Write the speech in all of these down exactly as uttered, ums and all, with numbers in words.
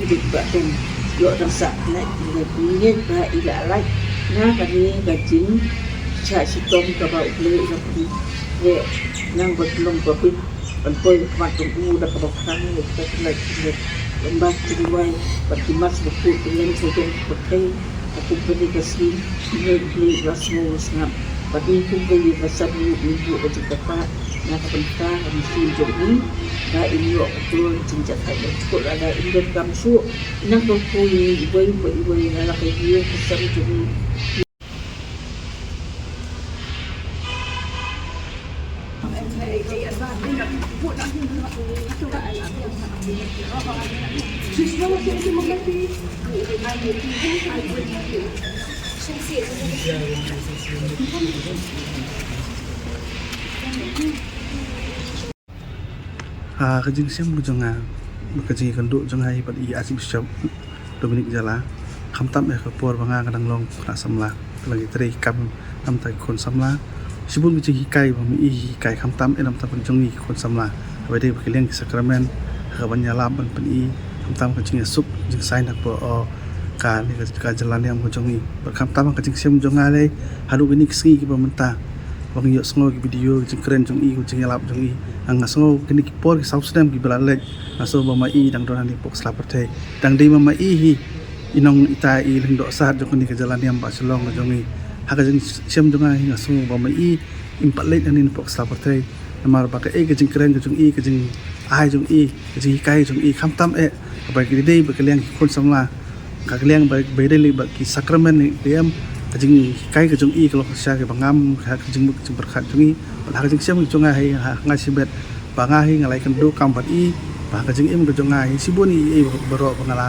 Blei bad ba dang ïoh dang sah na i leh ngeit ba i la lait na kane ka jingshah shitom kaba U Blei u la pynleh nang ba long ba bit ban poi khmat jong u da kaba khrang ïa ka lait ki leh lem bad ki ruwai bad ki mas ba kut ki leng ka jong ka pyrthei. Ka kum kane ka sngi i leh U Blei u la sngew u la sngap bad i kum ka ïing ka san u i buh ka jingkyrpad na ka bynta ka mynsiem jong i. Da in ïoh ka jingjakhlia da kut da in donkam shuh. Nang kyrkhu ïa iwei pa iwei na la ka ïing ka sem jong i. Ha ka jingshem ka jong nga, ka jingïakynduh jong nga hi bad i Archbishop Dominic Jala. Khamtam eh ka por ba nga ka dang long khynnah samla, ka la ngi trei kam namta ki khun samla. Shibun ki jinghikai ba ma i hikai khamtam eh namta ban jong ngi ki khun samla. Haba dei ba ki liang ki sakramen ha ka ban ïalap ban pyni khamtam ka jingïasuk jingsaiñ na ka por o ka ni ka, ka jylla niam ka jong ngi. Bad khamtam ka jingshem jong nga lei haduh kine ki sngi kiba mynta. Ba ngi ïohsngew ki video ki jingkren jong i, ki jingïalap jong i. Nga sngew kine ki por ki saw snem kiba la leit nga sngew ba ma i dang don ha kane ka pok sla pyrthei. Dang dei ma ma i hi i nong ita i lyngdoh sat jong kane ka jylla niam ba Shillong ka jong i. Ha ka jingshem jong nga hi nga sngew ba ma i im pat leit ha kane ka pok sla pyrthei. Namar ba kaei ka jingkren ka jong i, ka jingai jong i, ka jinghikai jong i khamtam eh kaba ki dei ba ka liang ki khun samla. Ka liang ba, ba dei lei ba ki sakramen ni em ka jinghikai ka jong i ka long shisha kiba ngam ha ka jingmut jingpyrkhat jong i. Bad ha ka jingshem ka jong nga hi ha nga shibit ba nga hi nga la ïakynduh kam bad i. Ba ha ka jingim ka jong nga hi shibun i, i baroh ba nga la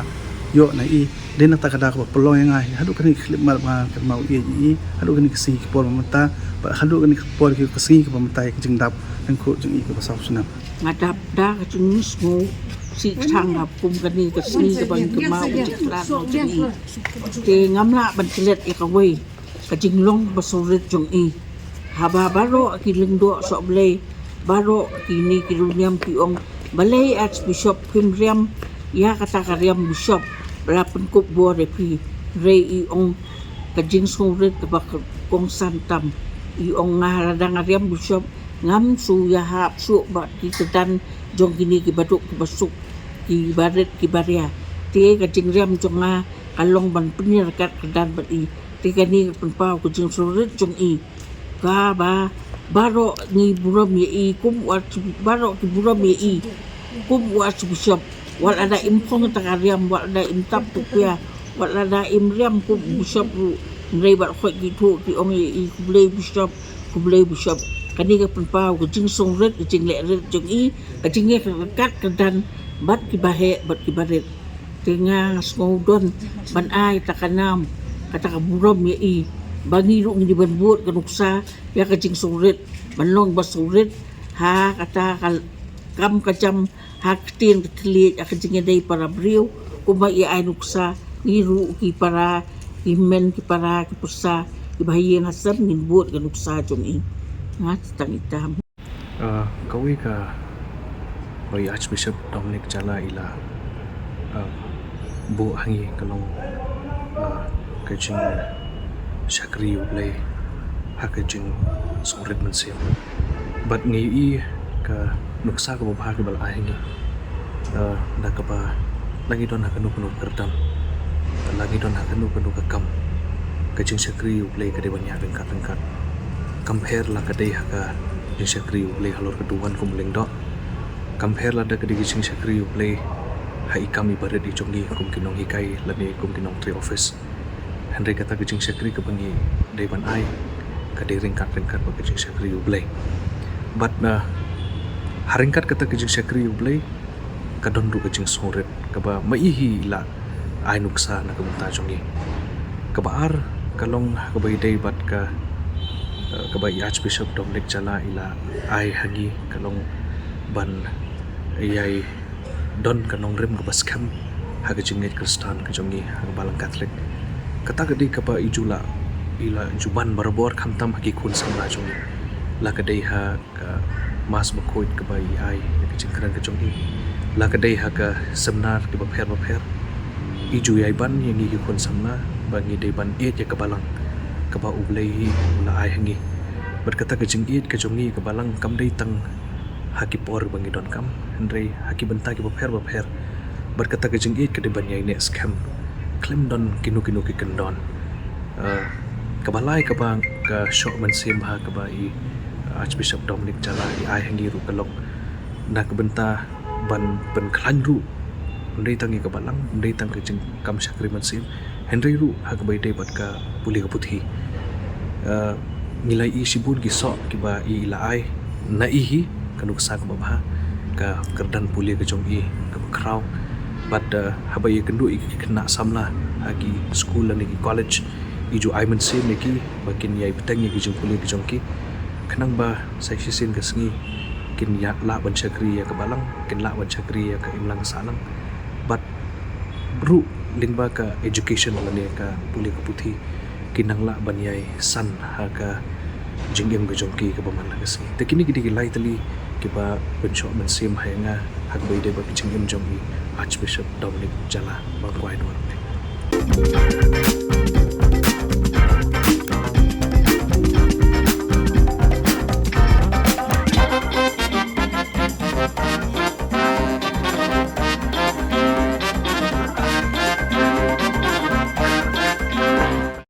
ïoh na i. Dei na kata ka dak ba pynlong ïa nga hi haduh kane ka khyllipmat ba nga kynmaw ïa i, haduh kane ka sngi ka por ba mynta, bad haduh kane ka por ka sngi kaba mynta ïa ka jingdap lyngkhuh jong i kaba saw snem. Nga dap da ka jingsngew sih sang ha kum kane ka sngi kaba ngi kynmaw ka jingkhlad jong i. Te ngam lah ban klet ïa kawei ka jinglong ba sawrit jong i. Haba baroh ki lyngdoh sohblei, baroh kine ki riewniam ki ong, balei Archbishop phim riam ïa kata ka riam bishop ba la pynkup bor ïa phi. Hynrei i ong ka jingsngewrit kaba kongsan tam. I ong nga lada nga riam bishop ngam shu ïahap shuh bad ki kyrdan jong kine ki baduk ki basuk, ki barit ki baria. Te ka jingriam jong nga ka long ban pynïaryngkat kyrdan bad i. Te kane ka pynpaw ka jingsngewrit jong i. Kaba baroh ngi burom ïa i kum u Arch-, baroh ki burom ïa i kum u Archbishop. Wat lada im phong ta ka riam, wat lada im tap tu pia, wat lada im riam kum bishop ruh. Hynrei bad khoit ki thuh ki ong ïa i, khublei bishop, khublei bishop. Kane ka pynpaw ka jingsngewrit, ka jingleh rit jong i, ka jingïaryngkat kyrdan bad kiba heh bad kiba rit. Te nga nga sngew don ban ai ta ka nam, kata ka burom ïa i, ba ngi ruh ngi dei ban bud ka nuksa ïa ka jingsngewrit, ban long ba sngewrit ha kata ka kam ka jam, ha ka ktien ka thylliej, ha ka jingïadei para briew. Kumba i ai nuksa, ngi ruh ki para, ki hynmen ki para, ki pyrsa, kiba ha ïing ha sem ngin bud ka nuksa jong i. Nga tang itam. Ah, kawei ka, ba i Archbishop Dominic Jala i la, ah, buh ha ngi ka long, ah, ka jingshakri U Blei ha ka jingsngewrit mynsiem. Bad ngi ïohi ka nuksa kaba bha kaba la ai ha ngi, ah, da kaba la ngi don ha kano kano ka kyrdan, la ngi don ha kano kano ka kam, ka jingshakri U Blei ka dei ban ïaryngkat ryngkat. Kam pher la ka dei ha ka jingshakri U Blei halor ka duwan kum u lyngdoh. Kam pher lada ka dei ka jingshakri U Blei ha i kam iba rit i jong ngi kum ki nonghikai lane kum ki nongtrei office. Hynrei kata ka jingshakri kaba ngi dei ban ai ka dei ryngkat ryngkat bad ka jingshakri U Blei. Bad na ha ryngkat kata ka jingshakri U Blei ka don ruh ka jingsngewrit kaba ma i hi i la ai nuksa na ka bynta jong ngi. Kaba ar ka long kaba i dei bad ka, eh, kaba i Archbishop Dominic Jala i la ai ha ngi ka long ban ïai don ka nongrim kaba skhem ha ka jingngeit Khristan ka jong ngi ha ka Balang Katholik. Kata ka dei kaba i ju la, i la ju ban barabor khamtam ha ki khun samla jong ngi. La ka dei ha ka Mass bakhuid kaba i ai ïa ka jingkren ka jong i, la ka dei ha ka seminar kiba pher bapher, i ju ïai ban ïa ngi ki khun samla ba ngi dei ban ïeit ïa ka Balang kaba U Blei hi u la ai ha ngi. Bad kata ka jingïeit ka jong ngi ka Balang kam dei tang ha ki por ba ngi donkam, hynrei ha ki bynta kiba pher bapher. Bad kata ka jingïeit ka dei ban ïai neh skhem khlem don kino kino ki kyndon. Eh, kaba lai kaba ka shoh mynsiem ha kaba i Archbishop Dominic Jala i ai ha ngi ruh ka long na ka bynta ban pynkhlaiñ ruh, ym dei tang ïa ka Balang, ym dei tang ka jingkam shakri mynsiem, hynrei ruh ha kaba i dei bad ka pule ka puthi. Eh, ngi la ïohi shibun ki soh kiba i la ai na i hi, ka nuksa kaba bha, ka kyrdan pule ka jong i kaba khraw. Bad, eh, haba ïakynduh ïa ki khynnah samla ha ki skul lane ki college, i ju ai mynsiem ïa ki ba kin ïai bteng ïa ki jingpule ki jong ki, khnang ba sa shisien ka sngi kin ïa lah ban shakri ïa ka Balang, kin lah ban shakri ïa ka imlang sahlang. Bad ruh lyngba ka education lane ka pule ka puthi, kin nang lah ban ïai san ha ka jingim ka jong ki kaba man la ka sngi. Te kine ki dei ki lai tylli kiba pynshoh mynsiem ha ïa nga ha kaba i dei bad ka jingim jong i Archbishop Dominic Jala. Ba kwai dwar ne.